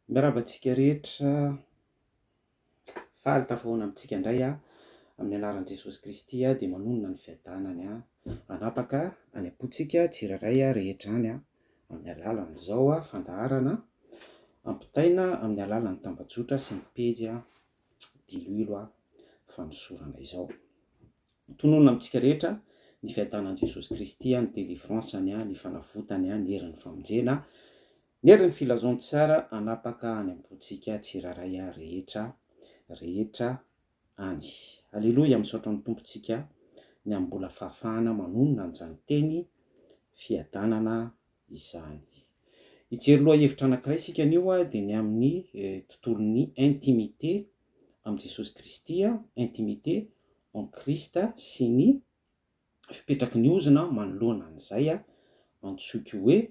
Miarahaba antsika rehetra, faly tafahoana amintsika indray aho, amin'ny anaran'i Jesosy Kristy aho dia manonona ny fiadanany hanapaka any am-pontsika tsirairay rehetra any amin'ny alalan'izao fandaharana ampitaina amin'ny alalan'ny tambajotra sy ny pejy diloilo fanosorana izao. Tononina amintsika rehetra ny fiadanan'i Jesosy Kristy, ny délivrance-ny, ny fanavotany, ny herin'ny famonjena, ny herin'ny filazantsara hanapaka any am-pontsika tsirairay rehetra rehetra any. Aleloia, misaotra ny Tompontsika ny amin'ny mbola fahafahana manonona an'izany teny fiadanana izany. Hijery lohahevitra anankiray isika anio dia ny amin'ny tontolon'ny intimité amin'i Jesosy Kristy, intimité en Christ sy ny fipetraky ny ozona manoloana an'izay antsoiko hoe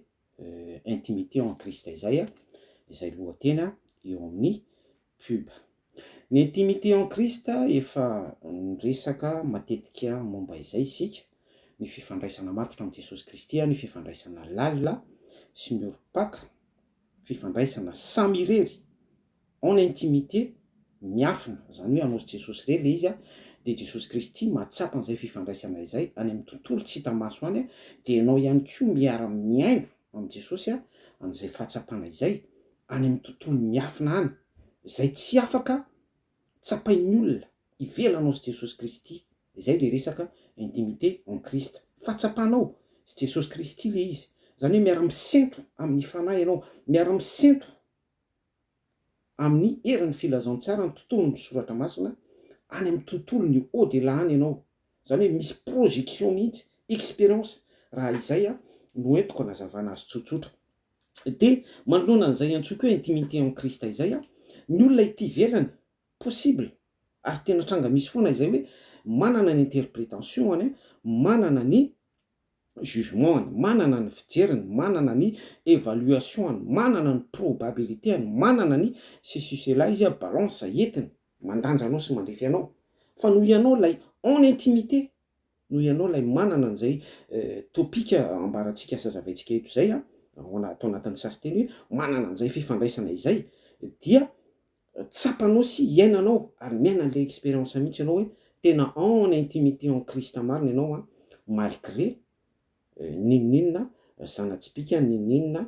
intimité en Christ izay, izay lohateny eo amin'ny pub. Ny intimité en Christ efa niresaka matetika momba izay isika, ny fifandraisana matotra amin'i Jesosy Kristy, ny fifandraisana lalina sy miorim-paka, fifandraisana samy irery, en intimité, miafina, izany hoe anao sy Jesosy irery ilay izy, dia Jesosy Kristy mahatsapa an'izay fifandraisana izay any amin'ny tontolo tsy hita maso any, dia ianao ihany koa miara-miaina amin'i Jesosy an'izay fahatsapana izay any amin'ny tontolo miafina any, izay tsy afaka tsapain'ny olona ivelanao sy Jesosy Kristy, izay ilay resaka intimité en Christ, fahatsapanao sy Jesosy Kristy ilay izy, izany hoe miara-misento amin'ny Fanahy ianao, miara-misento amin'ny herin'ny filazantsara ny tontolon'ny soratra masina any amin'ny tontolon'ny au delà any ianao, izany hoe misy projection mihitsy, expérience, raha izay no entiko anazavana azy tsotsotra. Dia manoloana an'izay antsoiko hoe intimité en Christ izay, ny olona ety ivelany, possible, ary tena tranga misy foana izay hoe manana ny interpretation-ny, manana ny jugement-ny, manana ny fijeriny, manana ny évaluation-ny, manana ny probabilité-ny, manana ny ceci cela izy, balance entiny mandanja anao sy mandrefy anao. Fa noho ianao ilay en intimité, noho ianao ilay manana an'izay topic ambarantsika sy hazavaintsika eto izay, ao ato anatin'ny sasinteny hoe manana an'izay fifandraisana izay, dia tsapanao sy iainanao ary miaina an'ilay expérience mihitsy ianao hoe tena en intimité en Christ marina ianao an, malgré n'inon'inona zana-tsipìka, n'inon'inona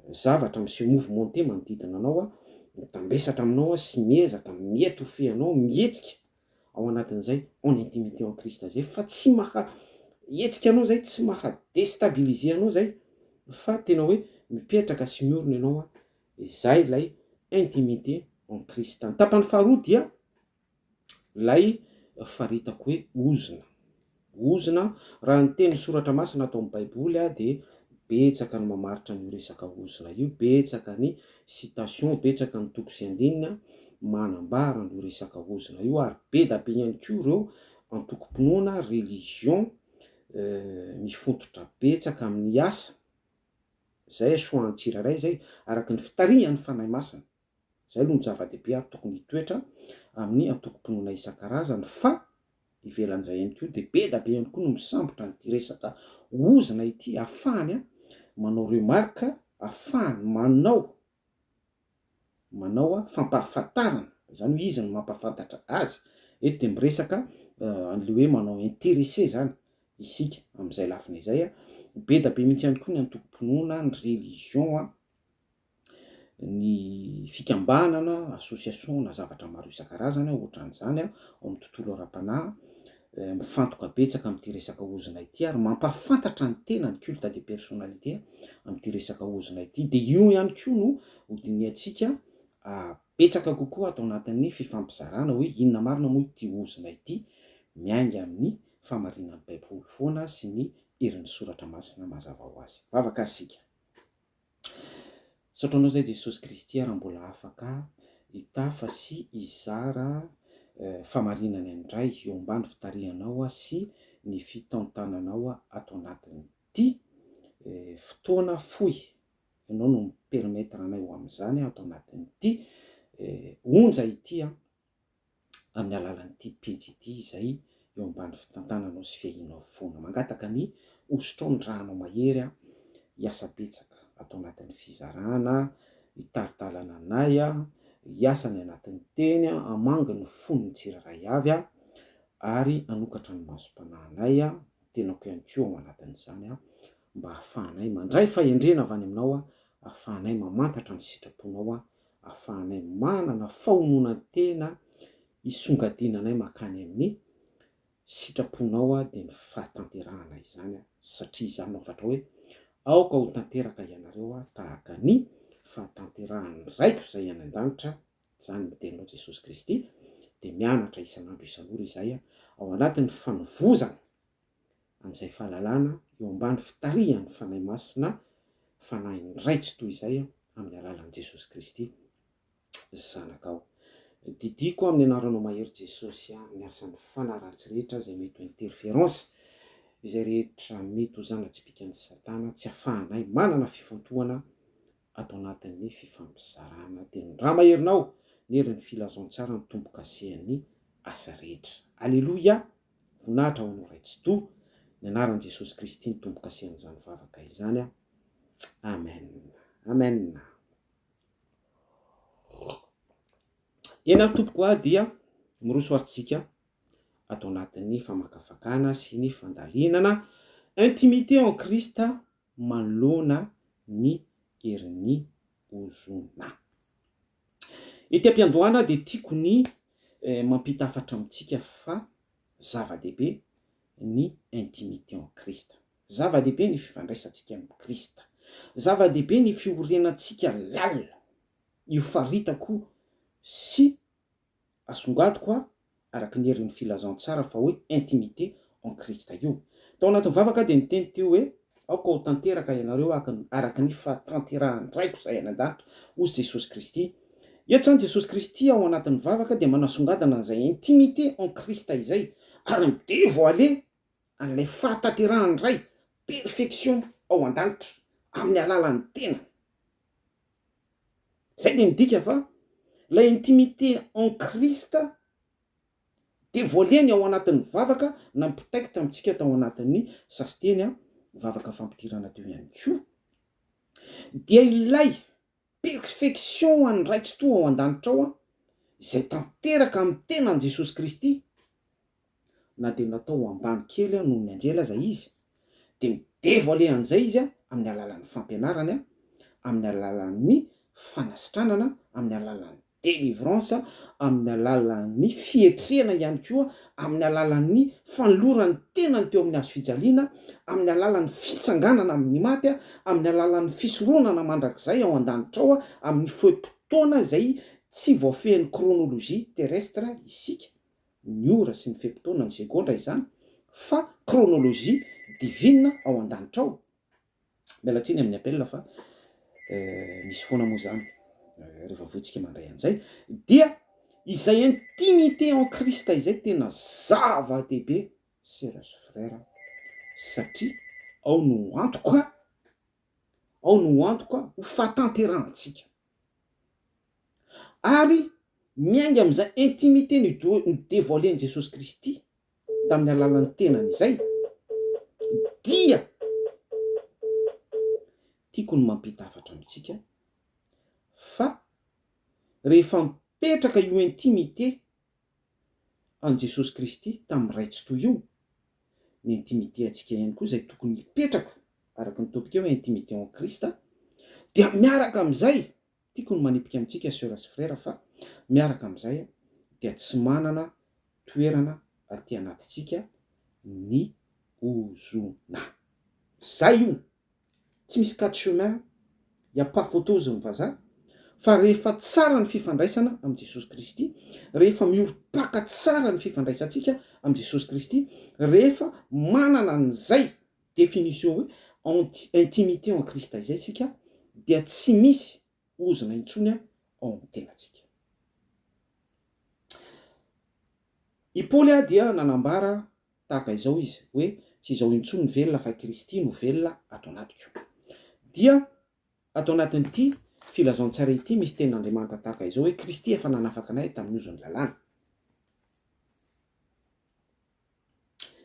zavatra miseho mouvementé manodidina anao an, mitambesatra aminao sy miezaka mi-étouffer anao, mihetsika ao anatin'izay en intimité en Christ izay fa tsy maha hetsika anao izay, tsy maha déstabiliser anao izay fa tena hoe mipetraka sy miorina ianao an, Izay ilay intimité en Christ. Ny tapany faharoa dia ilay faritako hoe ozona. Ozona, raha ny teny soratra masina ato amin'ny baiboly dia betsaka ny mamaritra an'io resaka ozona io, betsaka ny citation, betsaka ny toko sy andininy manambara an'io resaka ozona io ary be da be ihany koa ireo antokom-pinoana, religion, mifototra betsaka amin'ny asa Zay choix ny tsirairay zay, araka ny fitarihan'ny Fanahy Masina. Zay aloha no zava-dehibe ary tokony hitoetra amin'ny antokom-pinoana isan-karazany fa ivelan'izay ihany koa dia be da be ihany koa no misambotra an'ity resaka ozona ity ahafahany manao remarque, ahafahany manao manao fampahafantarana, izany hoe izy no mampahafantatra azy, eto dia miresaka an'ilay hoe manao intéressé izany isika amin'izay lafiny izay, be da be mihitsy ihany koa ny antokom-pinoana, ny religion, ny fikambanana, association na zavatra maro isan-karazany ohatran'izany ao amin'ny tontolo ara-panahy, mifantoka betsaka amin'ity resaka ozona ity ary mampahafantatra ny tena ny culte de personnalité amin'ity resaka ozona ity dia io ihany koa no hodinihantsika betsaka kokoa ato anatin'ny fifampizarana hoe inona marina moa ity ozona ity miainga amin'ny fahamarinan'ny baiboly foana sy ny herin'ny soratra masina mazava ho azy. Vavaka ary isika. Misaotra anao zay Jesosy Kristy raha mbola afaka hitafa sy hizara famarinana indray eo ambany fitarihanao sy ny fitantananao ato anatin'ity fotoana fohy ianao no mi-permettre anay ho amin'izany ato anatin'ity onja ity amin'ny alalan'ity pejy ity izay eo ambany fitantananao sy fiahianao foana. Mangataka ny hosotrao ny rànao mahery aho hiasa betsaka ato anatin'ny fizarana hitari-dalana anay, hiasa ny anatin'ny teny, hamangy ny fon'ny tsirairay avy ary hanokatra ny masom-panahinay, ny tenako ihany koa ao anatin'izany, mba hahafahanay mandray fahendrena avy any aminao, hahafahanay mamantatra ny sitraponao, hahafahanay manana fahononan-tena hisongadinanay mankany amin'ny sitraponao dia ny fahatanterahana izany satria izany no hafatra hoe aoka ho tanteraka ianareo tahaka ny fahatanterahan'ny Raiko izay any an-danitra, izany ny teninao Jesosy Kristy, dia mianatra isan'andro isan'ora izahay ao anatin'ny fanovozana an'izay fahalalana eo ambany fitarihan'ny Fanahy Masina, Fanahin'ny Ray Tsitoha izay amin'ny alalan'i Jesosy Kristy. Zanakao. Didiako amin'ny anaranao mahery Jesosy a, ny asan'ny fanahy ratsy rehetra izay mety ho interference, izay rehetra mety ho zana-tsipìkan'i satana tsy afahanay manana fifantohana ato anatin'ny fifampizarana dia ny ra maherinao ny herin'ny filazantsara ny tombokasehan'ny asa rehetra. Aleloia! Voninahitra ho anao Ray Tsitoha, ny anaran'i Jesosy Kristy ny tombokasehan'izany vavaka izany a. Amen. Amen. Eny ary tompoko a dia miroso ary tsika ato anatin'ny famakafakana sy ny fandalinana intimité en Christ manoloana ny herin'ny ozona. Ety am-piandohana dia tiako ny mampita hafatra amintsika fa zava-dehibe ny intimité en Christ. Zava-dehibe ny fifandraisantsika amin'i Krista. Zava-dehibe ny fiorenantsika lalina. Io faritako sy asongadiko araka ny herin'ny filazantsara fa hoe intimité en Christ io. Tao anatin'ny vavaka aho dia niteny teo hoe aoka ho tanteraka ianareo araka ny fahatanterahan'ny Raiko izay any an-danitra, hozy Jesosy Kristy. Eto izany Jesosy Kristy ao anatin'ny vavaka dia manasongadina an'izay intimité en Christ izay ary mi-devoiler an'ilay fahatanterahan'ny Ray, perfection, ao an-danitra, amin'ny alalan'ny tenany. Izay dia midika fa ilay intimité en Christ devoileny ao anatin'ny vavaka nampitaiko tamintsika tao anatin'ny sasiteny vavaka fampidirana teo ihany koa, dia ilay perfection an'ny Ray Tsitoha ao an-danitra ao izay tanteraka amin'ny tenan'i Jesosy Kristy, na dia natao ho ambany kely noho ny anjely aza Izy, dia mi-devoiler an'izay Izy amin'ny alalan'ny fampianarany, amin'ny alalan'ny fanasitranana, amin'ny alalan'ny délivrance, amin'ny alalan'ny fietrena ihany koa, amin'ny alalan'ny fanolorany tenany teo amin'ny hazo fijaliana, amin'ny alalan'ny fitsanganana amin'ny maty, amin'ny alalan'ny fisoronana mandrakizay ao an-danitra ao, amin'ny fe-potoana izay tsy voafehin'ny chronologie terrestre isika, ny ora sy ny fe-potoana, ny segondra izany, fa chronologie divine ao an-danitra ao. Miala tsiny amin'ny appel fa misy foana moa zany rehefa vointsika mandray an'izay dia izay intimité en Christ izay tena zava-dehibe sœur sy frère satria ao no antoka ao no antoka ho fahatanterahantsika ary miainga amin'izay intimité ni-devoiler-n'i Jesosy Kristy tamin'ny alalan'ny tenany izay dia tiako ny mampita hafatra amintsika fa rehefa mipetraka io intimité an'i Jesosy Kristy tamin'ny Ray Tsitoha io, ny intimité antsika ihany koa izay tokony hipetraka araka ny topic hoe intimité en Christ dia miaraka amin'izay, tiako ny manipika amintsika sœur sy frère fa miaraka amin'izay dia tsy manana toerana aty anatintsika ny ozona. Zay io! Tsy misy quatre chemin, y a pas photo hozy ny vazaha, fa rehefa tsara ny fifandraisana amin'i Jesosy Kristy, rehefa miorim-paka tsara ny fifandraisantsika amin'i Jesosy Kristy, rehefa manana an'izay définition hoe intimité en Christ izay isika dia tsy misy ozona intsony ao amin'ny tenantsika. I Paoly dia nanambara tahaka izao izy hoe tsy izao intsony ny velona fa i Kristy no velona ato anatiko. Dia ato anatin'ity filazantsara ity misy tenin'Andriamanitra tahaka izao hoe Kristy efa nanafaka anay tamin'ny ozon'ny lalàna.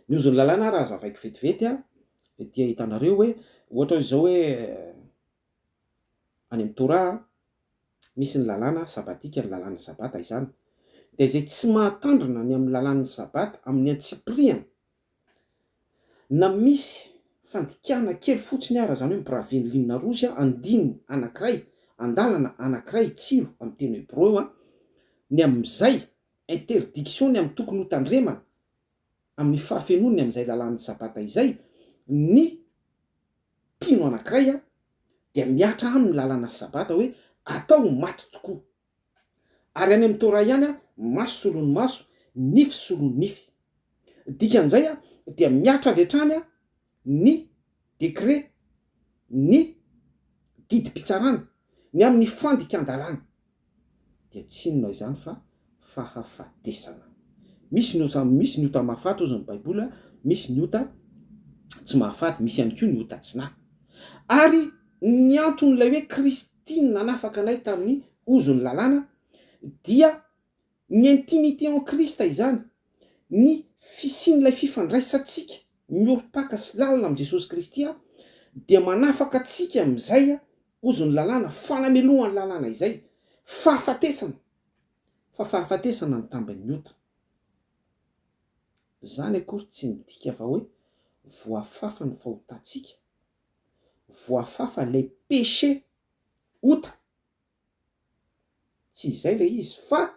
Ny ozon'ny lalàna raha hazavaiko vetivety dia hitanareo hoe ohatra hoe izao hoe any amin'ny Torah. Misy ny lalàna sabatika, ny lalàn'ny sabata izany, dia izay tsy mahatandrina ny amin'ny lalàn'ny sabata amin'ny antsipiriany, na misy fandikana kely fotsiny ara, izany hoe mi-braver ny ligne rouge andininy anankiray, andalana anankiray, tsilo amin'ny teny hebreo, ny amin'izay interdiction ny amin'ny tokony ho tandremana amin'ny fahafenoany ny amin'izay lalàn'ny sabata izay, ny mpino anankiray dia mihatra aminy ny lalàna sabata hoe atao maty tokoa. Ary any amin'ny Torah ihany, maso solon'ny maso, nify solon'ny nify. Dikan'izay dia mihatra avy hatrany ny décret, ny didim-pitsarana, ny amin'ny fandikan-dalàna. Dia tsy inona izany fa fahafatesana. Misy ny ota, misy ny ota mahafaty hozy ny baiboly, misy ny ota tsy mahafaty, misy ihany koa ny ota tsy nahy. Ary ny anton'ilay hoe Kristy nanafaka anay tamin'ny ozon'ny lalàna dia ny intimité en Christ izany, ny fisian'ilay fifandraisantsika miorim-paka sy lalina amin'i Jesosy Kristy dia manafaka antsika amin'izay ozon'ny lalàna, fanamelohan'ny lalàna izay, fahafatesana. Fa fahafatesana ny tambin'ny ota. Izany akory tsy midika fa hoe voafafa ny fahotantsika, voafafa ilay péché, ota. Tsy izay ilay izy fa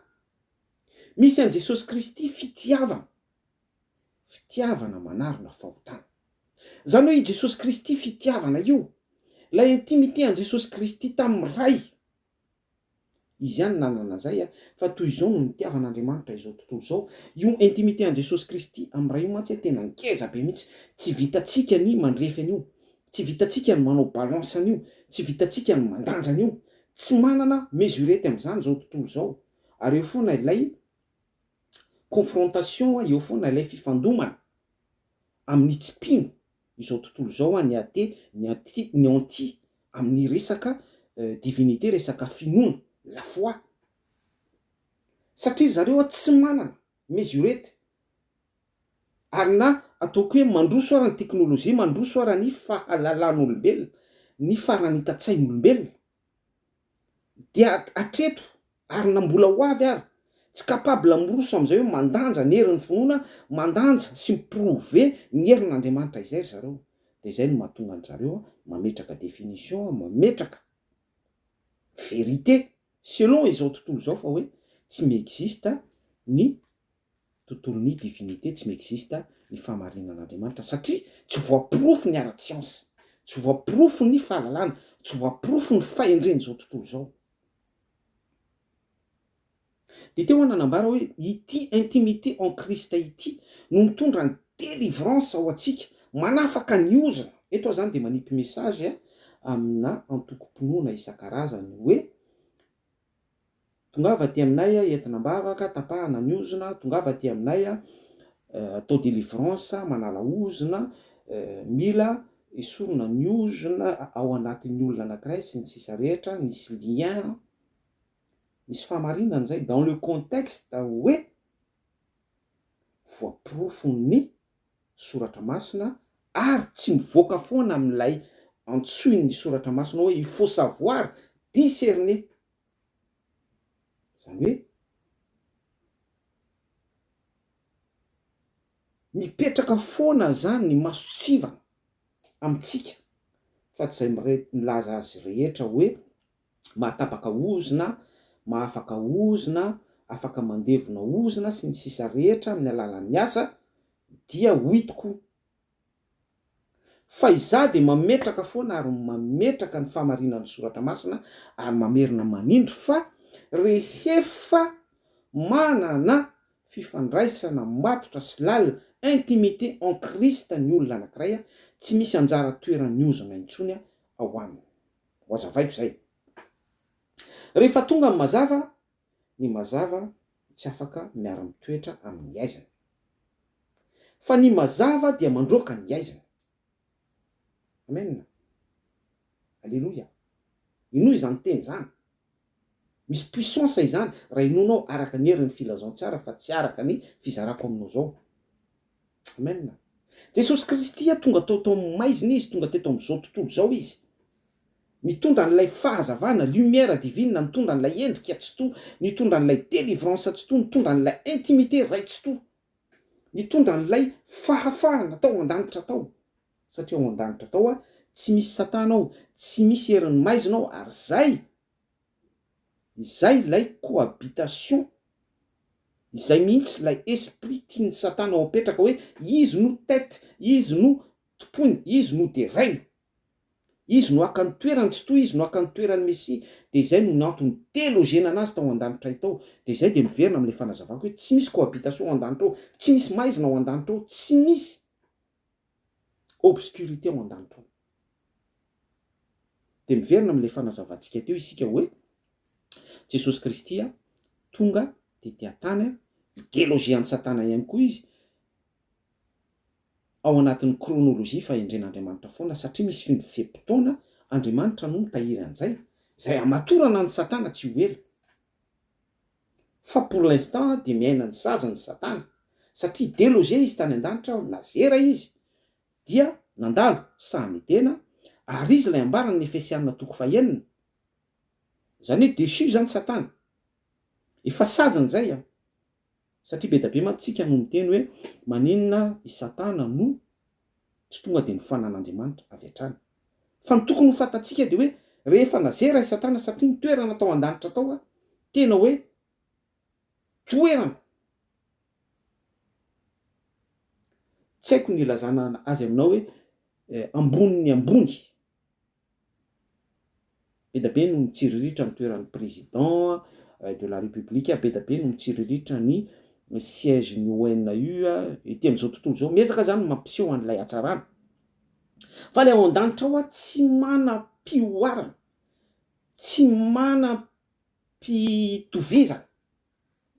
misy an'i Jesosy Kristy fitiavana, fitiavana manarona fahotana. Izany hoe i Jesosy Kristy fitiavana io, ilay intimité an'i Jesosy Kristy tamin'ny Ray. Izy ihany nanana an'izay a, fa toy izao no nitiavan'Andriamanitra izao tontolo izao. Io intimité an'i Jesosy Kristy amin'ny Ray io mantsy tena ngeza be mihitsy, tsy vitantsika ny mandrefy an'io, tsy vitantsika ny manao balance an'io, tsy vitantsika ny mandanja an'io, tsy manana mesurette amin'izany izao tontolo izao, ary eo foana ilay confrontation, eo foana ilay fifandomana amin'ny tsy mpino izao tontolo izao an, ny athée, ny anti, ny anti amin'ny resaka divinité, resaka finoana, la foi. Satria ry zareo tsy manana mesurette ary na ataoko hoe mandroso ara ny teknolojia, mandroso ara ny fahalalan'olombelona, ny faharanitan-tsain'olombelona, dia hatreto ary na mbola ho avy ary, tsy capable miroso amin'izay hoe mandanja ny herin'ny finoana, mandanja sy mi-prouver ny herin'Andriamanitra izay ry zareo. Dia izay no mahatonga an-dry zareo mametraka définition, mametraka vérité selon izao tontolo izao fa hoe tsy mi-existe ny tontolon'ny divinité, tsy mi-existe ny fahamarinan'Andriamanitra satria tsy voaporofo ny ara-tsiansa, tsy voaporofo ny fahalalana, tsy voaporofo ny fahendren'izao tontolo izao. Dia teo aho nanambara hoe ity intimité en Christ ity no mitondra ny délivrance ho antsika, manafaka ny ozona. Eto aho izany dia manipy message amina antokom-pinoana isan-karazany hoe Tongava aty aminay entina am-bavaka, tapahana ny ozona, tongava aty aminay atao délivrance, manala ozona, mila esorina ny ozona ao anatin'ny olona anankiray sy ny sisa rehetra, nisy lien, misy fahamarinana izay dans le contexte hoe voaporofon'ny soratra masina ary tsy mivoaka foana amin'ilay antsoin'ny soratra masina hoe il faut savoir discerner Izany hoe mipetraka foana izany ny mason-tsivana amintsika fa tsy izay milaza azy rehetra hoe mahatapaka ozona, mahafaka ozona, afaka mandevona ozona sy ny sisa rehetra amin'ny alalan'ny asa dia ho hitako Fa izaho dia mametraka foana ary mametraka ny fahamarinan'ny Soratra Masina ary mamerina manindry fa rehefa manana fifandraisana matotra sy lalina, intimité en Christ, ny olona anankiray, tsy misy anjara toeran'ny ozona intsony ao aminy. Ho azavaiko izay. Rehefa tonga ny mazava, ny mazava tsy afaka miara-mitoetra amin'ny aizina. Fa ny mazava dia mandroaka ny aizina. Amen. Aleloia. Inoy izany teny izany. Misy puissance izany raha inoanao araka ny herin'ny filazantsara fa tsy araka ny fizarako aminao izao. Amen. Jesosy Kristy tonga tao tao amin'ny maizina Izy, tonga teto amin'izao tontolo izao Izy. Nitondra an'ilay fahazavana, lumière divine, nitondra an'ilay endrika tsitoha, nitondra an'ilay délivrance tsitoha, nitondra an'ilay intimité Ray tsitoha, nitondra an'ilay fahafahana tao an-danitra tao. Satria ao an-danitra tao tsy misy satana ao, tsy misy herin'ny maizina ao, ary izay, izay ilay cohabitation, izay mihitsy ilay esprit tian'i satana ho apetraka hoe izy no tête, izy no tompoina, izy no deraina. Izy no haka ny toerany, tsy toa izy no haka ny toeran'ny Mesia, dia izay no nantony delogena anazy tao an-danitra tao, dia izay dia miverina amin'ilay fanazavako hoe tsy misy cohabitation ao an-danitra ao, tsy misy maizina ao an-danitra ao, tsy misy obscurité ao an-danitra ao. Dia miverina amin'ilay fanazavantsika teo isika hoe Jesosy Kristy tonga tety an-tany, hi-deloger an'i Satana ihany koa izy, ao anatin'ny chronologie fahendren'Andriamanitra foana satria misy fomba fe-potoana Andriamanitra no mitahiry an'izay, izay hamatorana an'i Satana tsy ho ela. Fa pour l'instant dia miaina ny saziny Satana satria delogé izy tany an-danitra, nazera izy dia nandalo sahan'i Edena ary izy ilay ambaran'ny Efesiana toko fahenina. Izany hoe déchu izany Satana. Efa saziny izay an. Satria be da be mantsy tsika no miteny hoe maninona i satana no tsy tonga dia nofanan'Andriamanitra avy hatrany. Fa ny tokony ho fantatsika dia hoe rehefa nazera i satana satria ny toerana tao an-danitra tao tena hoe toerana tsy haiko ny ilazana azy aminao hoe ambonin'ny ambony. Be da be no mitsiriritra ny toeran'ny président de la république, be da be no mitsiriritra ny siège ny ONU ety amin'izao tontolo izao, miezaka zany mampiseho an'ilay hatsarana. Fa ilay ao an-danitra ao tsy manam-pihoarana, tsy manam-pitovizana,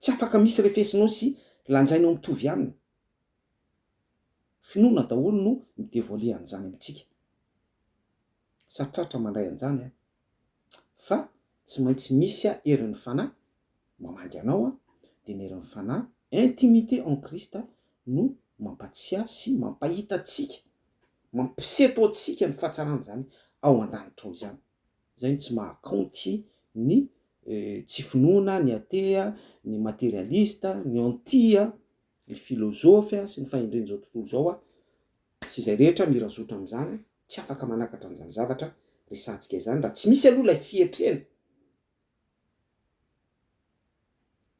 tsy afaka misy refesinao sy lanjainao mitovy aminy. Finoana daholo no mi-devoiler an'izany amintsika. Sarotratra mandray an'izany an! Fa tsy maintsy misy herin'ny fanahy mamangy anao an, dia ny herin'ny fanahy, intimité en Christ, no mampatsiahy sy mampahita antsika, mampiseto antsika ny fahatsaran'izany ao an-danitra ao izany. Izay no tsy maha-kaonty ny tsy finoana, ny athée, ny materialiste, ny anti, ny filozofy sy ny fahendren'izao tontolo izao sy izay rehetra mirazotra amin'izany, tsy afaka manakatra an'izany zavatra resahantsika izany raha tsy misy aloha ilay fietrena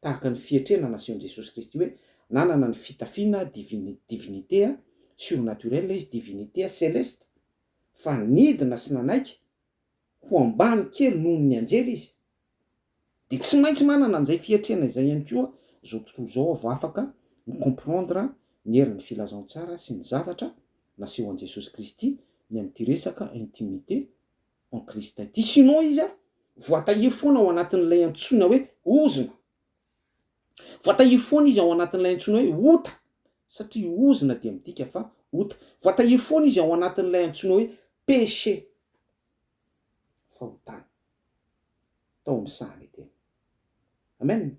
tahaka ny fietrena nasehon'i Jesosy Kristy hoe nanana ny fitafiana divinité surnaturelle izy, divinité céleste, fa nidina sy nanaiky ho ambany kely noho ny anjely izy, dia tsy maintsy manana an'izay fiatrehana izay ihany koa izao tontolo izao vao afaka mi-comprendre ny herin'ny filazantsara sy ny zavatra naseho an'i Jesosy Kristy ny amin'ity resaka intimité en Christ ity. Sinon izy voatahiry foana ao anatin'ilay antsoina hoe ozona. Voatahiry foana izy ao anatin'ilay antsoina hoe ota, satria ozona dia midika fa ota. Voatahiry foana izy ao anatin'ilay antsoina hoe péché, fahotana, tao amin'ny sahan'i Edena. Amen.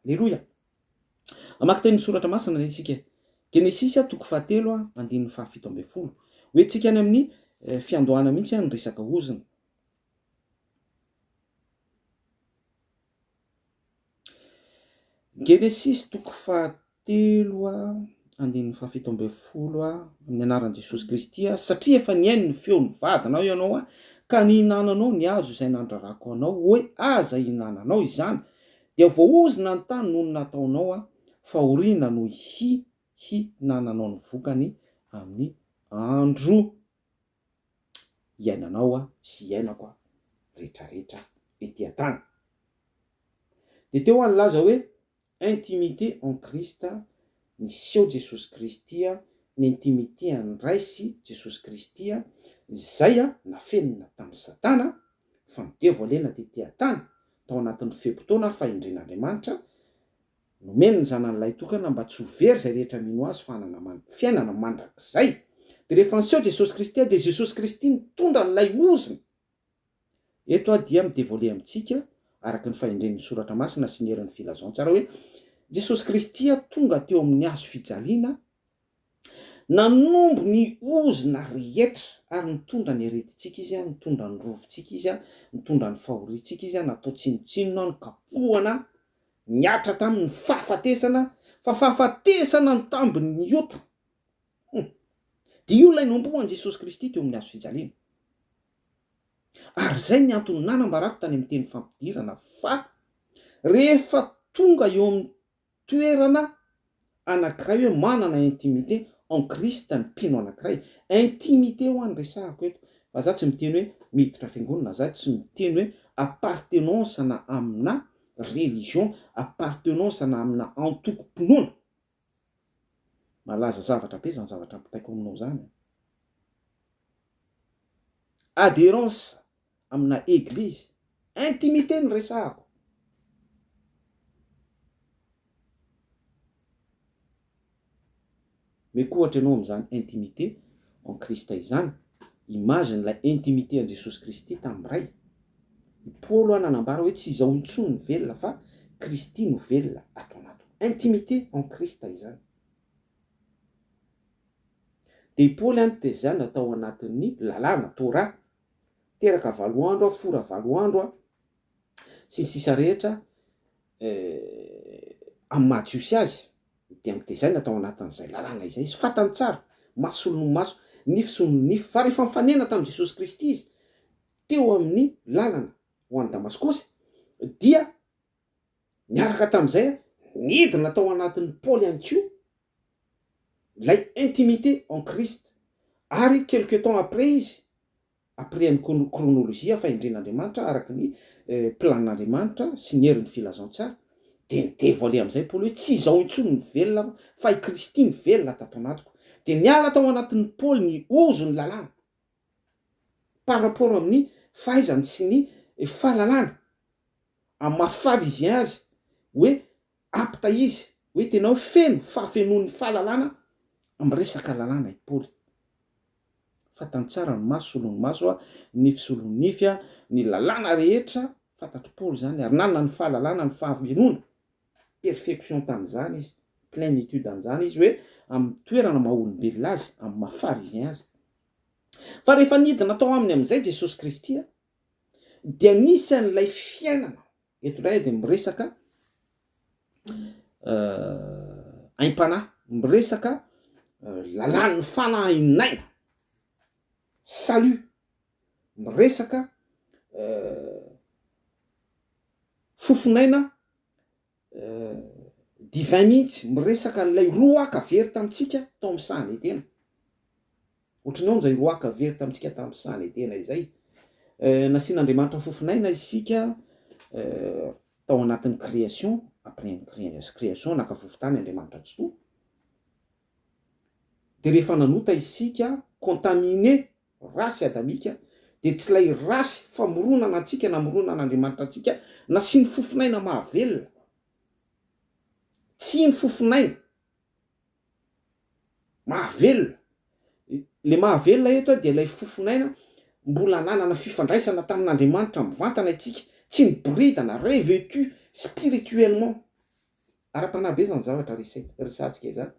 Aleloia. Hamaky tenin'ny soratra masina anie isika. Genesisy toko fahatelo andininy fahafito ambin'ny folo. Hoentintsika any amin'ny fiandohana mihitsy ny resaka ozona. Genesisy toko fahatelo andininy fahafito ambin'ny folo amin'ny anaran'i Jesosy Kristy, satria efa nihaino ny feon'ny vadinao ianao ka nihinananao ny hazo izay nandrarako anao hoe aza ihinananao izany, dia voaozona ny tany noho ny nataonao, fahoriana no hihinananao ny vokany amin'ny andro iainanao sy iainako retraretra ety an-tany. Dia teo aho nilaza hoe intimité en Christ, niseho Jesosy Kristy, ny intimité an'ny Ray sy Jesosy Kristy izay nafenina tamin'i Satana fa nodevoalena tety an-tany tao anatin'ny fe-potoana fahendren'Andriamanitra Nomeny ny Zanany Lahitokana mba tsy ho very izay rehetra mino Azy fa hanana fiainana mandrakizay. Dia rehefa niseho Jesosy Kristy dia Jesosy Kristy nitondra an'ilay ozona. Eto aho dia mi-devoiler amintsika araka ny fahendren'ny Soratra Masina sy ny herin'ny Filazantsara hoe Jesosy Kristy tonga teo amin'ny hazo fijaliana. Nanombo ny ozona rehetra ary nitondra ny aretintsika Izy, nitondra ny rovintsika Izy, nitondra ny fahoriantsika Izy, natao tsinontsinona, nokapohana, nihatra taminy ny fahafatesana, fa fahafatesana ny tambin'ny ota. Hum. Dia io ilay nombohan'i Jesosy Kristy teo amin'ny hazo fijaliana. Ary izay ny antony nanambarako tany amin'ny teny fampidirana fa rehefa tonga eo amin'ny toerana anankiray hoe manana intimité en Christ ny mpino anankiray, intimité hoa no resahako eto fa za tsy miteny hoe miditra fiangonana, za tsy miteny hoe appartenance na amina religion, appartenance na amina antokom-pinoana. Malaza zavatra be zany zavatra ampitaiko aminao zany an. Adherence amina eglizy, intimité no resahako. Meko ohatra ianao amin'izany intimité en Christ izany, image n'ilay intimité an'i Jesosy Kristy tamin'ny Ray. I Paoly hoa nanambara hoe tsy izaho intsony no velona fa Kristy no velona ato anatiko. Intimité en Christ izany. Dia i Paoly any dia izany natao anatin'ny lalàna, Torah. Teraka valo andro aho, fora valo andro aho, sy ny sisa rehetra amin'ny maha jiosy azy dia notezaina tao anatin'izay lalàna izay izy, fantany tsara, maso solon'ny maso, nify solon'ny nify, fa rehefa nifanena tamin'i Jesosy Kristy izy teo amin'ny lalana ho any Damaskosy dia niaraka tamin'izay nidina tao anatin'i Paoly ihany koa ilay intimité en Christ ary quelque temps après izy après ny chronologie fahendren'Andriamanitra araka ny planin'Andriamanitra sy ny herin'ny filazantsara dia ni-devoiler amin'izay Paoly hoe tsy izaho intsony no velona fa i Kristy no velona tato anatiko dia niala tao anatin'i Paoly ny ozon'ny lalàna par rapport amin'ny fahaizany sy ny fahalalana amin'ny maha pharisien azy hoe apte izy hoe tena hoe feno fahafenoan'ny fahalalana amin'ny resaka lalàna i Paoly. Fantany tsara ny maso solon'ny maso, ny nify solon'ny nify, ny lalàna rehetra, fantatr'i Paoly izany ary nanana ny fahalalana ny fahafenoana, perfection tamin'izany izy, plenitude an'izany izy hoe amin'ny toerana maha olombelona azy, amin'ny maha pharisien azy. Fa rehefa nidina tao aminy amin'izay Jesosy Kristy dia nisy an'ilay fiainana Eto indray aho dia miresaka aim-panahy, miresaka lalàn'ny fanahin'aina, salut, miresaka fofon'aina divin mihitsy, miresaka an'ilay roaka very tamintsika tao amin'ny sahan'i Edena. Ohatran'ny ahoana izay roaka very tamintsika tamin'ny sahan'i Edena izay? Nasian'Andriamanitra fofon'aina isika tao anatin'ny création, après ny création naka fofontany Andriamanitra Tsitoha. Dia rehefa nanota isika, contaminé Race adamika dia tsy ilay race famoronana antsika namoronan'Andriamanitra antsika nasiany fofon'aina mahavelona. Tsy iny fofon'aina mahavelona. Le mahavelona eto dia ilay fofon'aina mbola nanana fifandraisana tamin'Andriamanitra mivantana isika, tsy niboridana, revêtu spirituellement. Ara-panahy be izany zavatra resahantsika izany.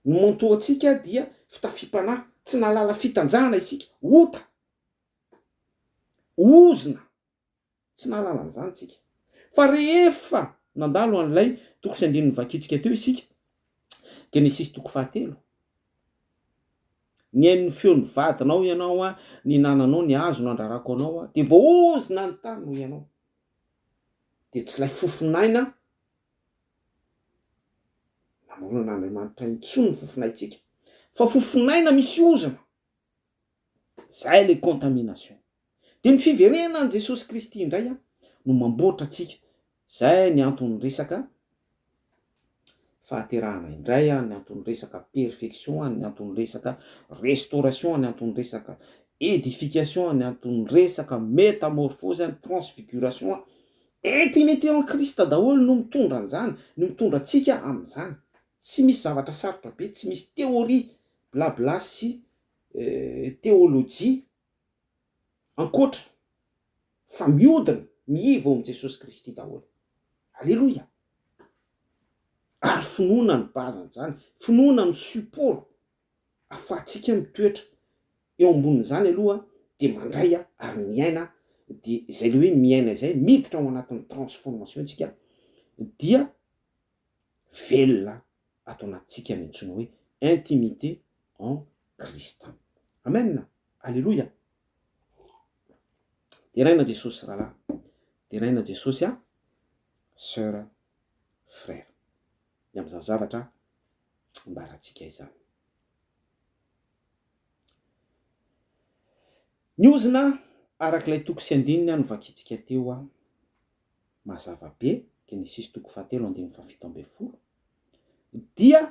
Ny manteau antsika dia fitafiam-panahy, tsy nahalala fitanjahana isika, ota, ozona, tsy nahalala an'izany isika. Fa rehefa nandalo an'ilay toko sy andininy novakintsika teo isika, Genesisy toko fahatelo, nihaino ny feon'ny vadinao ianao, nihinananao ny hazo nandrarako anao, dia voaozona ny tany noho ianao. Dia tsy ilay fofon'aina Namoronan'Andriamanitra intsony ny fofonaintsika fa fofonaina misy ozona, zay le contamination. Dia ny fiverenan'i Jesosy Kristy indray no mamboatra antsika, zay ny anton'ny resaka fahaterahana indray, ny anton'ny resaka perfection, ny anton'ny resaka restauration, ny anton'ny resaka edification, ny anton'ny resaka metamorphose, ny transfiguration, Intimité en Christ daholo no mitondra an'izany, no mitondra antsika amin'izany. Tsy misy zavatra sarotra be, tsy misy théorie blabla sy théologie ankoatra fa miodina, miiva ao amin'i Jesosy Kristy daholo. Aleloia! Ary finoana no base an'izany, finoana no support. afahantsika mitoetra eo ambonin'izany aloha dia mandray ary miaina dia izay le hoe miaina izay miditra ao anatin'ny transformation tsika dia velona ato anatintsika ny antsoina hoe intimité en Christ. Amen! Aleloia! Deraina Jesosy rahalahy, deraina Jesosy a soeur, frère. Ny amin'izany zavatra ambarantsika izany. Ny ozona araka ilay toko sy andininy novakintsika teo mazava be, Genesisy toko fahatelo andininy fahafito ambin'ny folo, dia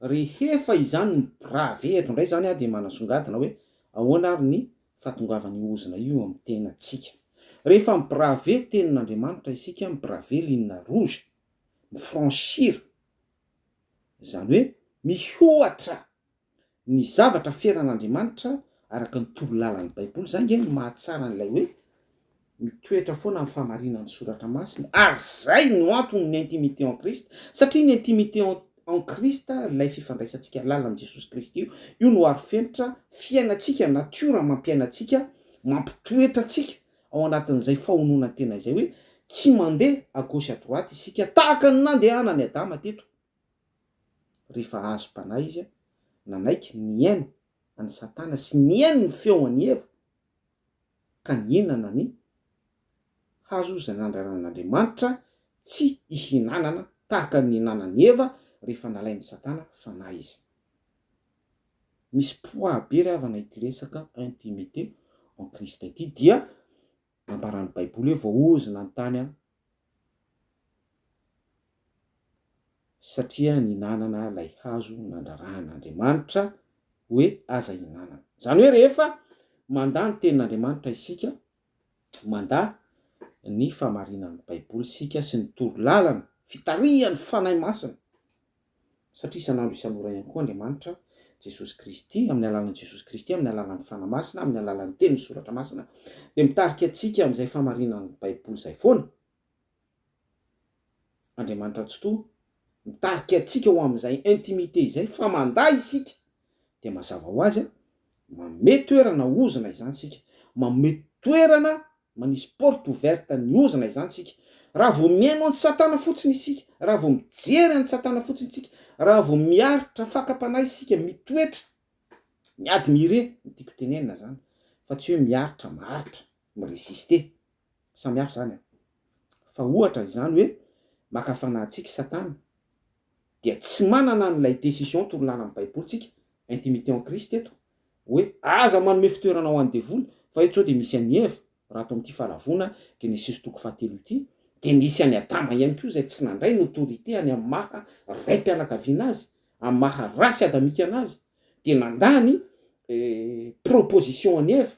rehefa izany mi-braver, eto indray izany aho dia manasongadina hoe ahoana ary ny fahatongavan'io ozona io amin'ny tenantsika. Rehefa mi-braver tenin'Andriamanitra isika, mi-braver ligne rouge, mi-franchir, izany hoe mihoatra ny zavatra feran'Andriamanitra araka ny torolalan'ny Baiboly, izay ange no mahatsara an'ilay hoe mitoetra foana ny fahamarinan'ny Soratra Masina, ary izay no antony ny intimité en Christ, satria ny intimité en Christ, ilay fifandraisantsika lalina amin'i Jesosy Kristy io, io no arofenitra fiainantsika, natiora mampiaina antsika, mampitoetra antsika ao anatin'izay fahononan-tena izay hoe tsy mandeha à gauche à droite isika tahaka ny nandehanan'i Adama teto. Rehefa azom-panahy izy, nanaiky nihaino an'i Satana sy nihaino ny feon'i Eva, ka nihinana ny hazo izay nandraran'Andriamanitra tsy hihinanana tahaka ny nihinanan'i Eva rehefa nalain'i Satana fanahy izy. Misy poids be ry havana ity resaka intimité en Christ ity dia nambaran'ny Baiboly hoe voaozona ny tany satria nihinanana ilay hazo nandrarahan'Andriamanitra hoe aza ihinanana. Izany hoe rehefa mandà ny tenin'Andriamanitra isika, mandà ny fahamarinan'ny Baiboly isika sy ny torolalana, fitarihan'ny Fanahy Masina, satria isan'andro isan'ora ihany koa Andriamanitra, Jesosy Kristy, amin'ny alalan'i Jesosy Kristy, amin'ny alalan'ny Fanahy Masina, amin'ny alalan'ny Tenin'ny Soratra Masina, dia mitarika antsika amin'izay fahamarinan'ny Baiboly izay foana. Andriamanitra Tsitoha, mitarika antsika ho amin'izay intimité izay, fa mandà isika, dia mazava ho azy, manome toerana ozona izany isika, manome toerana Manisy porte ouverte ny ozona izany isika. Raha vao mihaino an'i Satana fotsiny isika, raha vao mijery an'i Satana fotsiny isika, raha vao miaritra fakam-panahy isika, mitoetra, mi-admirer no tiako tenenina izany, fa tsy hoe miaritra, maharitra, mi-resister. Samy hafa izany an. Fa ohatra izany hoe maka fanahy antsika i Satana, dia tsy manana an'ilay décision torolalan'ny Baiboly tsika, intimité en Christ eto, hoe aza manome fitoerana ho an'ny devoly, fa eto zao dia misy an'i Eva, raha ato amin'ity Fahalavoana, Genesisy toko fahatelo ity, dia nisy an'i Adama ihany koa izay tsy nandray ny autorité any amin'ny maha raim-pianakaviana azy, amin'ny maha race adamika anazy, dia nandà ny proposition an'i Eva,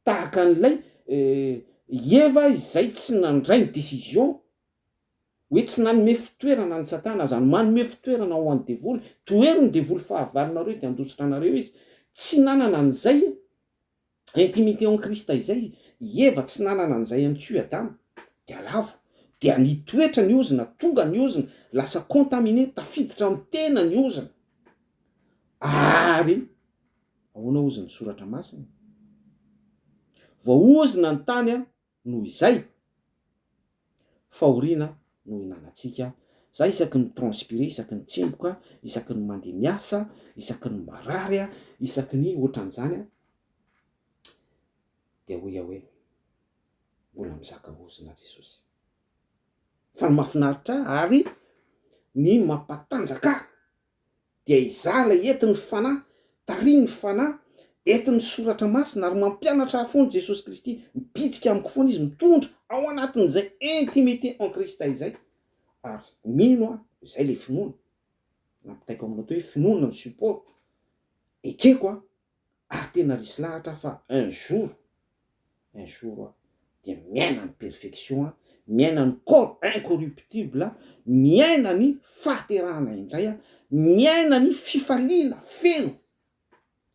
tahaka an'ilay Eva izay tsy nandray ny décision hoe tsy nanome fitoerana an'i Satana, aza manome fitoerana ho an'ny devoly, tohero ny devoly fahavalonareo dia handositra anareo izy, tsy nanana an'izay intimité en Christ izay i Eva, tsy nanana an'izay ihany koa i Adama, dia lavo, dia nitoetra ny ozona, tonga ny ozona, lasa contaminé, tafiditra amin'ny tena ny ozona, ary ahoana hozy ny soratra masina? Voaozona ny tany an, noho izay fahoriana no hinanantsika, za isaky ny mi-transpirer, isaky ny tsemboka, isaky ny mandeha miasa, isaky ny marary aho, isaky ny ohatran'izany aho, dia hoy aho hoe mbola mizaka ozona Jesosy. Fa ny mahafinaritra ahy ary ny mampatanjaka ahy dia izaho ilay entin'ny Fanahy, tarihin'ny Fanahy, entin'ny Soratra Masina ary mampianatra ahy foana Jesosy Kristy, mibitsika amiko foana Izy, mitondra ao anatin'izay intimité en Christ izay, ary mino aho, izay ilay finoana, nampitaiko aminao teo hoe finoana no support, ekeko aho, Ary tena resy lahatra aho fa un jour, un jour aho dia miaina ny perfection aho, miaina ny corps incorruptible aho, miaina ny fahaterahana indray aho, miaina ny fifaliana feno.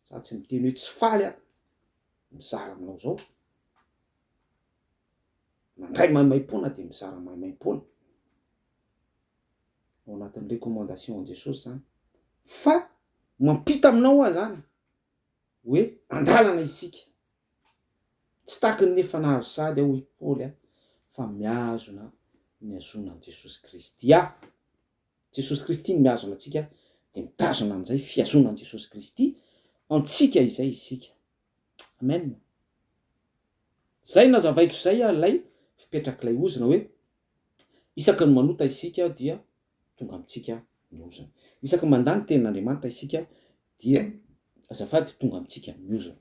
Za tsy miteny hoe tsy faly aho mizara aminao zao, mandray maimaimpoana dia mizara maimaimpoana. Ao anatin'ny recommandation an'i Jesosy zany. Fa. Mampita aminao aho zany hoe andalana isika. Tsy tahaky ny efa nahazo sahady aho hoy Paoly a, fa mihazona ny hazona an'i Jesosy Kristy aho. Jesosy Kristy no mihazona antsika dia mitazona an'izay fihazonan'i Jesosy Kristy antsika izay isika. Amen. Zay nazavaiko zay ah ilay fipetrak'ilay ozona hoe isaky ny manota isika dia tonga amintsika ny ozona. Isaky ny mandà ny tenin'Andriamanitra isika dia azafady tonga amintsika ny ozona.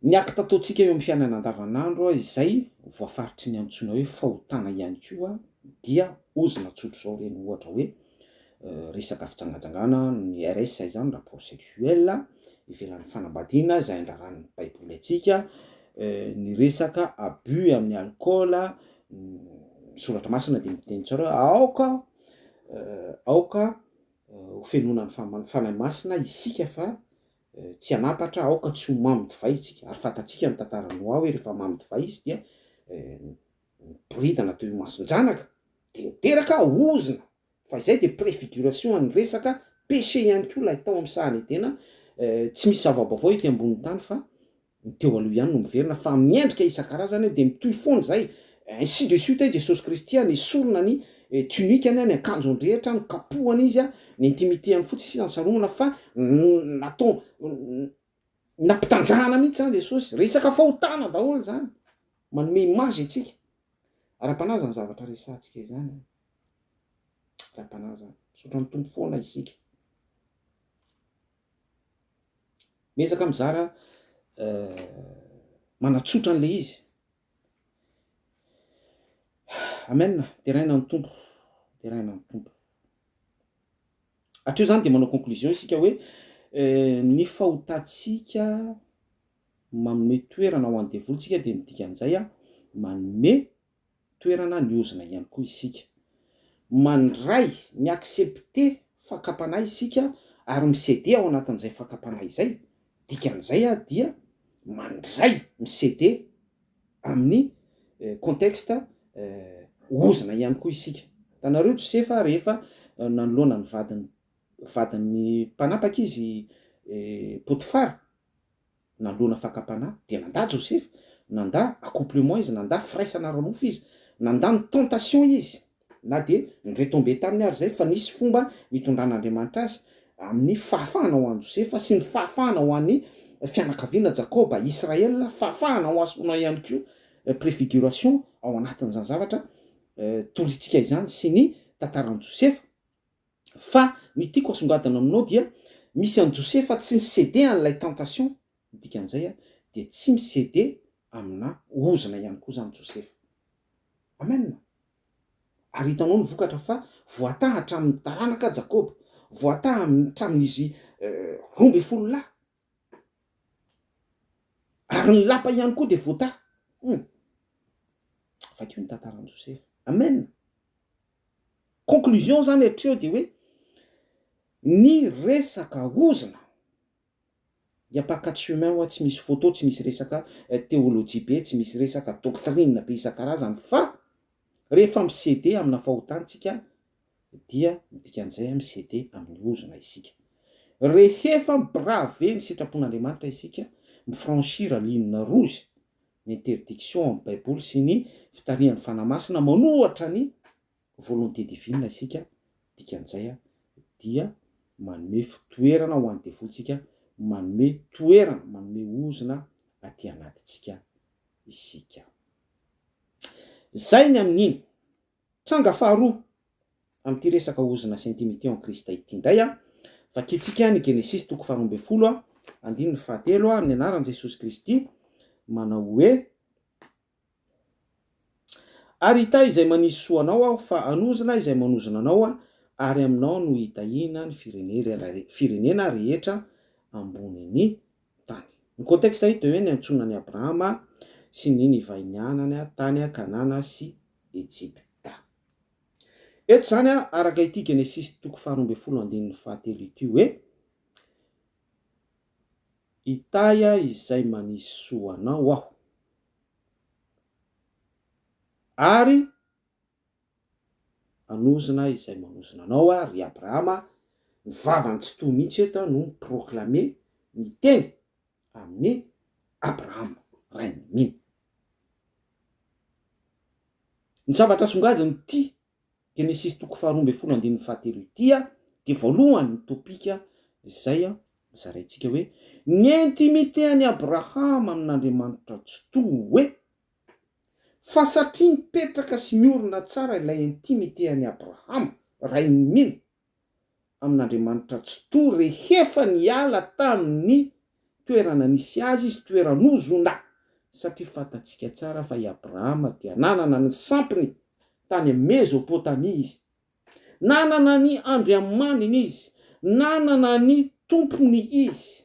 Ny acte ataontsika eo amin'ny fiainana andavanandro izay voafaritry ny antsoina hoe fahotana ihany koa dia ozona tsotr'izao ireny ohatra hoe resaka fijangajangana, ny RS izany, rapport sexuel, ivelan'ny fanambadiana izay andraran'ny baiboly antsika, ny resaka abus amin'ny alcool, ny soratra masina dia miteny tsara hoe aoka aoka ho fenoina ny fanahy masina isika fa tsy hanapatra, aoka tsy ho mamo divay isika, ary fantatsika ny tantaran'i Noa hoe rehefa mamo divay izy dia niboridana teo imason-janaka, dia niteraka ozona, fa izay dia préfiguration an'ny resaka péché ihany koa ilay tao amin'ny sahan'i Edena, tsy misy zava-baovao ety ambonin'ny tany fa Ny teo aloha ihany no miverina fa amin'ny endrika isan-karazany dia mitohy foana izay, ainsi de suite, Jesosy Kristy nesorina ny tunique-ny, ny akanjony rehetra, nokapohana Izy, ny intimité-ny fotsiny sisa nisaromana fa natao nampitanjahana mihitsy izany Jesosy, resaka fahotana daholo izany, manome image antsika, ara-panahy izany zavatra resahantsika izany an, ara-panahy izany, misaotra ny Tompo foana isika. Miezaka mizara manatsotra an'ilay izy. Amen, deraina ny Tompo, deraina ny Tompo. Hatreo izany dia manao conclusion isika hoe ny fahotantsika manome toerana ho an'ny devoly tsika dia ny dikan'izay manome toerana ny ozona ihany koa isika. Mandray, mi-accepter fakam-panahy isika ary mi-ceder ao anatin'izay fakam-panahy izay, dikan'izay dia mandray, mi-ceder amin'ny contexte ozona ihany koa isika. Hitanareo Josefa rehefa nanoloana ny vadiny vadin'ny mpanapaka izy Potifara, nanoloana fakam-panahy dia nandà Josefa, nandà accouplement izy, nandà firaisana ara-nofo izy, nandà ny tentation izy, na dia ni-retomber taminy ary izay fa nisy fomba nitondran'Andriamanitra azy amin'ny fahafahana ho an'i Josefa sy ny fahafahana ho an'ny fianakaviana Jakoba, Israel, fahafahana ho azy ihany koa, préfiguration ao anatin'izany zavatra torintsika izany sy ny tantaran'i Josefa. Fa ny tiako asongadina aminao dia misy an'i Josefa tsy ni-ceder an'ilay tentation, ny dikan'izay dia tsy mi-ceder amina ozona ihany koa izany Josefa. Amen! Ary hitanao ny vokatra fa voataha hatramin'ny taranaka Jakoba, voataha hatramin'izy 12 lahy. Ary ny lapa ihany koa dia voataha. Hum! Vakio ny tantaran'i Josefa. Amen! Conclusion zany hatreo dia hoe ny resaka ozona il y a pas quatre chemins hoa tsy misy photo tsy misy resaka théologie be tsy misy resaka doctrine be isan-karazany fa rehefa mi-ceder amina fahotana tsika dia ny dikan'izay mi-ceder amin'ny ozona isika. Rehefa mi-braver ny sitrapon'Andriamanitra isika, mi-franchir ligne rouge, ny interdiction amin'ny baiboly sy ny fitarihan'ny Fanahy Masina manohatra ny volonté divine isika, dikan'izay dia manome fitoerana ho an'ny devoly tsika, manome toerana, manome ozona aty anatintsika isika. Zay ny amin'iny. Tranga faharoa amin'ity resaka ozona sy intimité en Christ ity indray, vakintsika ny Genesisy toko faharoa ambinifolo andininy fahatelo amin'ny anaran'i Jesosy Kristy manao hoe, Ary hitahy izay manisy soa anao aho, fa hanozona izay manozona anao aho, ary aminao no hitahiana ny firenena rehetra ambonin'ny tany. Ny contexte eto dia hoe niantsoana an'i Abrahama sy ny nivahinianany tany Kanana sy Ejipta. Eto izany, araka ity Genesisy toko faharoa ambinifolo andininy fahatelo ity hoe, Hitahy izay manisy soa anao aho, ary hanozona izay manozona anao aho, ry Abrahama. Ny vavany Tsitoha mihitsy eto no mi-proclamer ny teny amin'i Abrahama, rain'ny mino. Ny zavatra asongadin'ity Genesisy toko faharoa ambin'ny folo andininy fahatelo ity dia voalohany ny topika izay zaraintsika hoe ny intimité an'i Abrahama amin'Andriamanitra Tsitoha hoe fa satria mipetraka sy miorina tsara ilay intimité an'i Abrahama rain'ny mino amin'Andriamanitra Tsitoha rehefa niala tamin'ny toerana nisy azy izy, toeran'ozona, satria fantatsika tsara fa i Abrahama dia nanana ny sampiny tany Mezopotamia izy. Nanana ny andriamaniny izy, nanana ny tompony izy.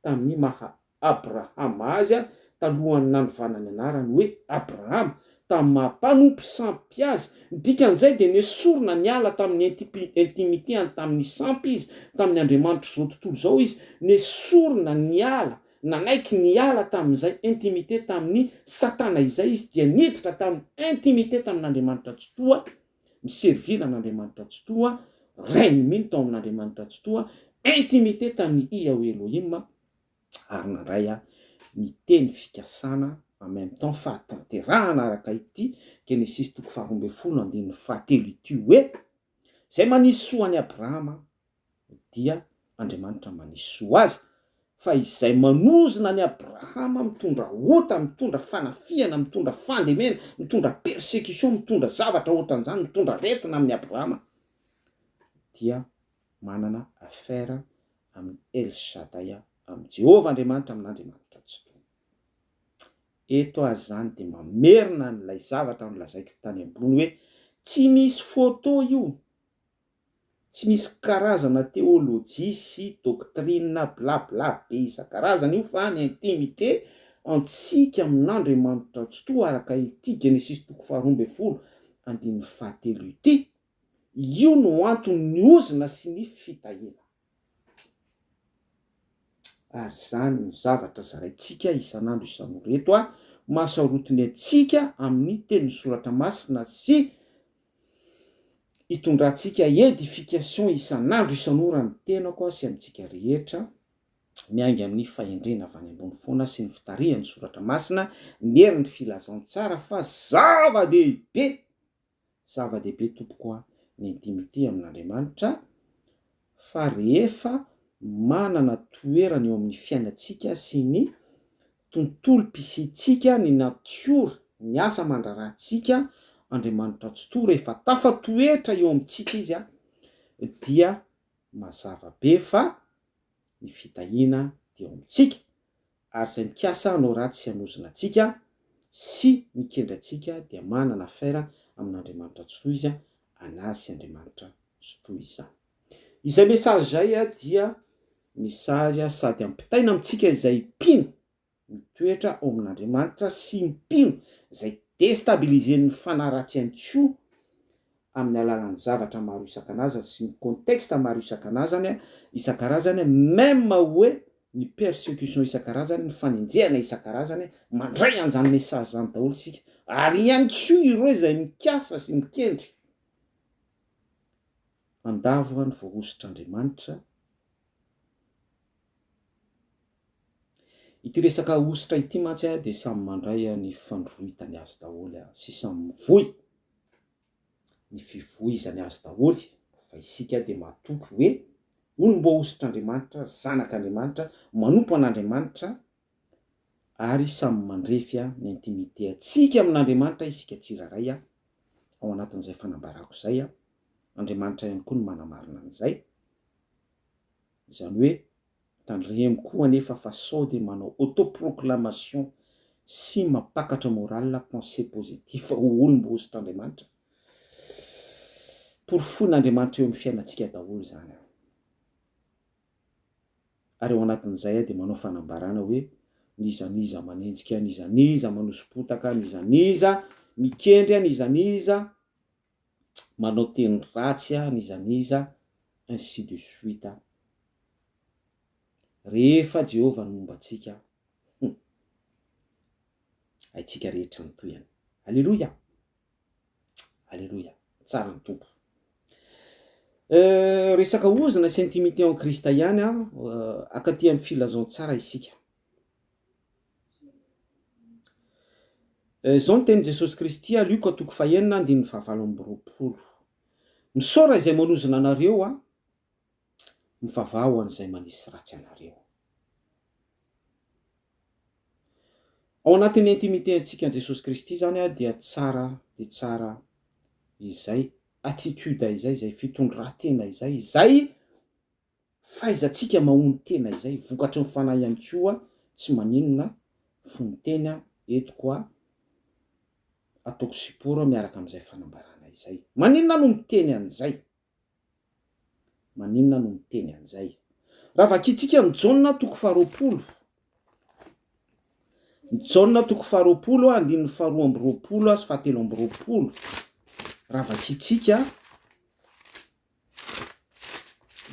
Tamin'ny maha Abrahama azy talohan'ny nanovana ny anarany hoe Abrahama, tamin'ny maha mpanompo sampy azy. Ny dikan'izay dia nesorina niala tamin'ny intimité-ny tamin'ny sampy izy, tamin'ny andriamanitr'izao tontolo izao izy, nesorina niala, nanaiky niala tamin'izay intimité tamin'ny satana izay izy dia niditra tamin'ny intimité tamin'Andriamanitra Tsitoha, mi-servir an'Andriamanitra Tsitoha, rain'ny mino tao amin'Andriamanitra Tsitoha, intimité tamin'i Yahweh Elohim, ary nandray ny teny fikasana en même temps fahatanterahana araka ity Genesisy toko faharoa ambin'ny folo andininy fahatelo ity hoe, Izay manisy soa an'i Abrahama dia Andriamanitra manisy soa azy, fa izay manozona an'i Abrahama mitondra ota, mitondra fanafihana, mitondra fandemena, mitondra persecution, mitondra zavatra ohatran'izany, mitondra aretina amin'i Abrahama dia manana affaire amin'i El Shaddai, amin'i Jehovah Andriamanitra, amin'Andriamanitra Tsitoha. Eto aho izany dia mamerina an'ilay zavatra nolazaiko tany ambony hoe tsy misy photo io, tsy misy karazana teolojia sy doctrine bla bla be isan-karazany io fa ny intimité antsika amin'Andriamanitra Tsitoha araka ity Genesisy toko faharoa ambin'ny folo andininy fahatelo ity. Io no anton'ny ozona sy ny fitahiana. Ary izany no zavatra zaraintsika isan'andro isan'ora eto a, mahasarotiny antsika amin'ny tenin'ny soratra masina sy itondrantsika édification isan'andro isan'ora ny tenako sy amintsika rehetra, miainga amin'ny fahendrena avy any ambony foana sy ny fitarihan'ny soratra masina, ny herin'ny filazantsara fa zava-dehibe Zava-dehibe tompoko a ny intimité amin'Andriamanitra fa rehefa manana toerana eo amin'ny fiainantsika sy ny tontolom-pisiantsika, ny natiora, ny asa aman-draharahantsika, Andriamanitra Tsitoha rehefa tafatoetra eo amintsika Izy dia mazava be fa ny fitahiana dia eo amintsika ary izay mikasa hanao ratsy sy hanozona antsika sy mikendry antsika dia manana affaire amin'Andriamanitra Tsitoha izy, an'azy sy Andriamanitra Tsitoha izany. Izay message izay dia message sady ampitaina amintsika izay mpino mitoetra ao amin'Andriamanitra sy mpino izay destabiliser-n'ny fanahy ratsy ihany koa amin'ny alalan'ny zavatra maro isan-kanazany sy ny contexte maro isan-kanazany isan-karazany même hoe ny persecution isan-karazany, ny fanenjehana isan-karazany, mandray an'izany message izany daholo isika ary ihany koa ireo izay mikasa sy mikendry handavo ny voahosotr'Andriamanitra. Ity resaka hosotra ity mantsy dia samy mandray ny fandrohitany azy daholo sy samy mivoy ny fivoizany azy daholo fa isika dia matoky hoe olom-boahosotr'Andriamanitra, zanak'Andriamanitra, manompo an'Andriamanitra ary samy mandrefy ny intimité antsika amin'Andriamanitra isika tsirairay ao anatin'izay fanambarako izay. Andriamanitra ihany koa no manamarina an'izay. Izany hoe Tandremo koa anefa fa sao dia manao autoproclamation sy mampakatra moral pensée positif ho olom-boahosotr'Andriamanitra. Porofoin'Andriamanitra eo amin'ny fiainantsika daholo izany an. Ary ao anatin'izay aho dia manao fanambarana hoe n'iza n'iza manenjika, n'iza n'iza manoso-potaka, n'iza n'iza mikendry, n'iza n'iza manao teny ratsy a, n'iza n'iza, ainsi de suite a. Rehefa Jehovah no momba antsika, hum, haintsika rehetra ny tohiny. Aleloia! Aleloia! Tsara ny Tompo. Resaka ozona sy intimité en Christ ihany an, akaty amin'ny filazantsara isika. Izao ny tenin'i Jesosy Kristy, Lioka toko fahenina andininy fahavalo amby 20. Misaora izay manozona anareo an, mivavaha ho an'izay manisy ratsy anareo. Ao anatin'ny intimité antsika an'i Jesosy Kristy izany dia tsara dia tsara izay attitude izay, izay fitondran-tena izay, izay fahaizantsika mahono tena izay, vokatry ny fanahy ihany koa, tsy maninona fonon-tena eto koa ataoko support miaraka amin'izay fanambarana izay. Maninona aho no miteny an'izay? Maninona no miteny an'izay? Raha vakintsika ny Jaona toko faharoapolo, ny Jaona toko faharoapolo andininy faharoa amby 20 sy fahatelo amby 20, raha vakintsika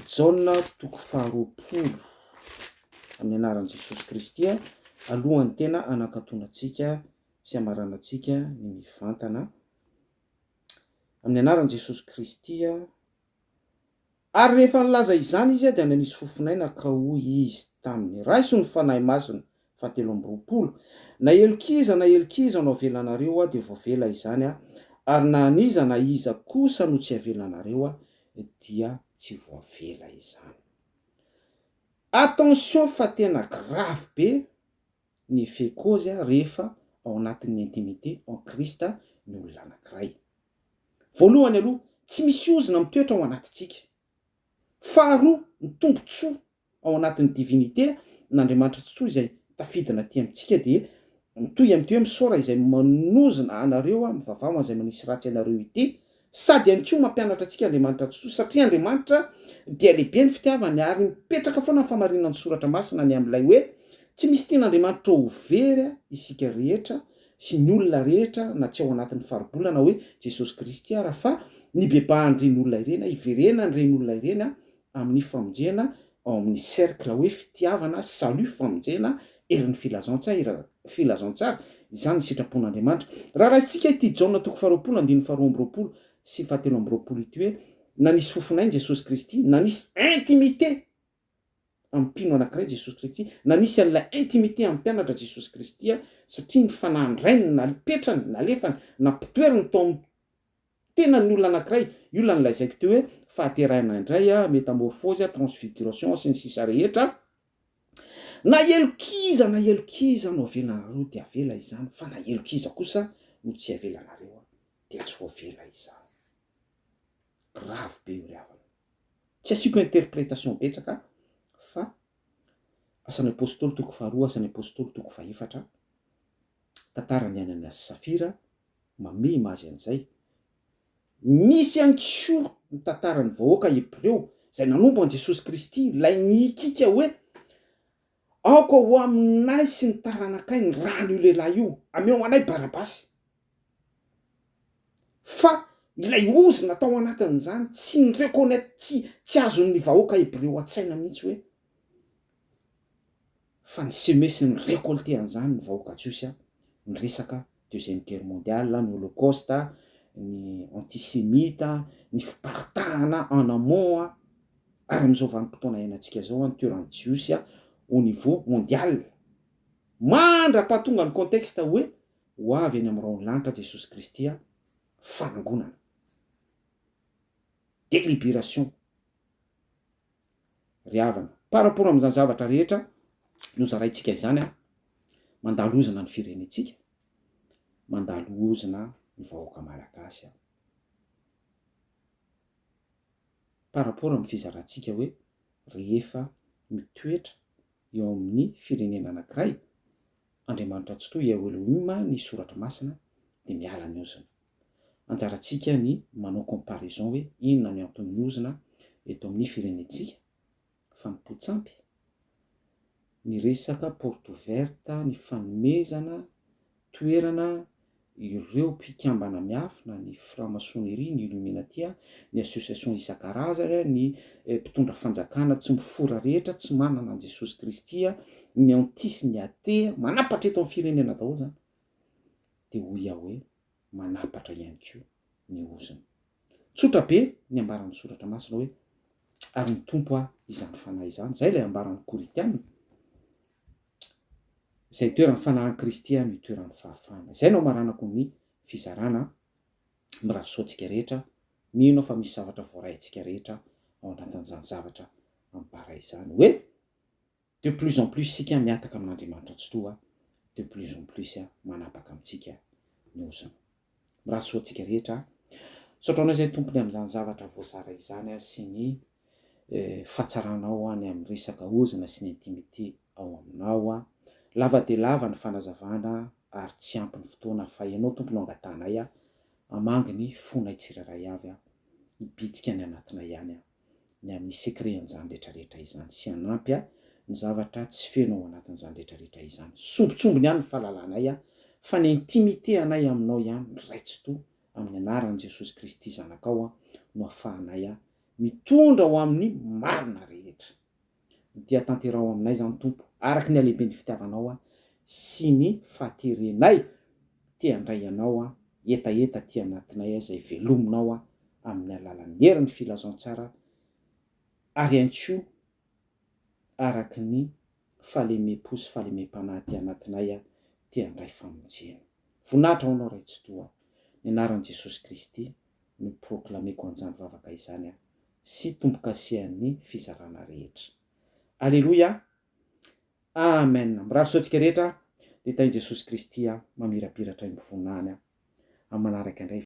Jaona toko faharoapolo, amin'ny anaran'i Jesosy Kristy, alohan'ny tena hanakatonantsika sy hamaranantsika ny mivantana, Amin'ny anaran'i Jesosy Kristy aho. Ary rehefa nilaza izany izy dia nanisy fofon'aina ka hoy izy taminy, Raiso ny Fanahy Masina, fahatelo amby 20. Na helok'iza na helok'iza no avelanareo aho dia voavela izany aho, ary na an'iza na iza kosa no tsy avelanareo aho dia tsy voavela izany. Attention fa tena grave be ny effet cause rehefa ao anatin'ny intimité en Christ ny olona anankiray. Voalohany aloha, tsy misy ozona mitoetra ao anatintsika. Faharoa, ny tombontsoa ao anatin'ny divinité n'Andriamanitra Tsitoha izay tafidina aty amintsika dia mitohy amin'ity hoe misaora izay manozona anareo aho, mivavaha ho an'izay manisy ratsy anareo ity. Sady ihany koa mampianatra antsika Andriamanitra Tsitoha satria Andriamanitra dia lehibe ny fitiavany ary mipetraka foana ny famarinan'ny Soratra Masina ny amin'ilay hoe tsy misy tian'Andriamanitra ho very isika rehetra sy ny olona rehetra na tsy ao anatin'ny faribolana hoe Jesosy Kristy ara fa nibebahan'ireny olona ireny, hiverenan'ireny olona ireny amin'ny famonjena ao amin'ny cercle hoe fitiavana, salut, famonjena, herin'ny filazantsara, filazantsara, izany ny sitrapon'Andriamanitra. Raha raisintsika ity Jaona toko faharoapolo andininy faharoa amby 20 sy fahatelo amby 20 ity hoe nanisy fofon'aina Jesosy Kristy, nanisy intimité amin'ny mpino anankiray Jesosy Kristy, nanisy an'ilay intimité amin'ny mpianatra Jesosy Kristy satria ny fanahin-dRainy nalepetrany, nalefany, nampitoeriny tao amin'ny Tena ny olona anankiray, io ilay nolazaiko teo hoe fahaterahana indray, metamorphose, transfiguration sy ny sisa rehetra, na helok'iza na helok'iza no avelanareo dia avela izany fa na helok'iza kosa no tsy avelanareo dia tsy voavela izany. Grave be io ry havana. Tsy asiako interprétation betsaka fa Asan'ny Apostoly toko faharoa, Asan'ny Apostoly toko fahefatra, tantaran'i Ananiasy sy Safira, Manome image an'izay. Misy ihany koa ny tantaran'ny vahoaka Hebreo izay nanompo an'i Jesosy Kristy, ilay nihikiaka hoe, Aoka ho aminay sy ny taranakay ny ran'io lehilahy io, ameo anay Barabasy. Fa ilay ozona tao anatin'izany tsy ni-reconnaitre, tsy tsy azon'ny vahoaka Hebreo an-tsaina mihitsy hoe fa ni-semer sy ni-recolter an'izany ny vahoaka Jiosy, ny resaka deuxième guerre mondiale, ny holocauste, ny antisemite, ny fiparitahana en amont ary amin'izao vanim-potoana iainantsika izao ny toeran'ny jiosy au niveau mondial. Mandra-pahatonga ny contexte hoe ho avy eny amin'ny rahon'ny lanitra Jesosy Kristy fanangonana, délibération. Ry havana, par rapport amin'izany zavatra rehetra nozaraintsika izany an, mandalo ozona ny firenentsika, mandalo ozona ny vahoaka malagasy an, par rapport amin'ny fizarantsika hoe rehefa mitoetra eo amin'ny firenena anankiray Andriamanitra Tsitoha Yahweh Elohim ny soratra masina dia miala ny ozona. Anjarantsika ny manao comparaison hoe inona ny anton'ny ozona eto amin'ny firenentsika, fanompoan-tsampy, ny resaka porte ouverte, ny fanomezana toerana ireo mpikambana miafina, ny franc-maçonnerie, ny illuminati, ny association isan-karazany, ny mpitondra fanjakana tsy mifora rehetra, tsy manana an'i Jesosy Kristy, ny anti sy ny athée, manapatra eto amin'ny firenena daholo izany. Dia hoy aho hoe manapatra ihany koa ny ozona. Tsotra be ny ambaran'ny Soratra Masina hoe, Ary ny Tompo aho izany Fanahy izany. Izay ilay ambaran'ny Korintiana. Izay itoeran'ny Fanahin'i Kristy no itoeran'ny fahafahana. Izay no amaranako ny fizarana. Mirary soa antsika rehetra. Mino aho fa misy zavatra voaray antsika rehetra ao anatin'izany zavatra ambara izany. Hoe de plus en plus isika mihataka amin'Andriamanitra Tsitoha, de plus en plus manapaka amintsika ny ozona. Mirary soa antsika rehetra. Misaotra anao izay Tompony amin'izany zavatra voazara izany sy ny fahatsaranao any amin'ny resaka ozona sy ny intimité ao aminao. Lava dia lava ny fanazavana ary tsy ampy ny fotoana fa ianao Tompo no angatahanay hamangy ny fonay tsirairay avy hibitsika ny anatinay ihany ny amin'ny secret an'izany rehetra rehetra izany sy hanampy ny zavatra tsy feno ao anatin'izany rehetra rehetra izany. Sombintsombiny ihany ny fahalalanay fa ny intimité anay aminao ihany Ray Tsitoha amin'ny anaran'i Jesosy Kristy Zanakao no afahanay mitondra ho amin'ny marina rehetra. Dia tanteraho aminay izany Tompo araka ny halehiben'ny fitiavanao sy ny fahaterenay te handray Anao hetaheta aty anatinay izay velominao amin'ny alalan'ny herin'ny filazantsara ary ihany koa araka ny fahalemem-po sy fahalemem-panahy aty anatinay te handray famonjena. Voninahitra ho Anao Ray Tsitoha, ny anaran'i Jesosy Kristy no proclameko an'izany vavaka izany sy tombo-kasihan'ny fizarana rehetra. Aleloia! Amen! Mirary soa antsika rehetra dia tahin'i Jesosy Kristy mamirapiratra eo amin'ny voninahiny amin'ny manaraka indray.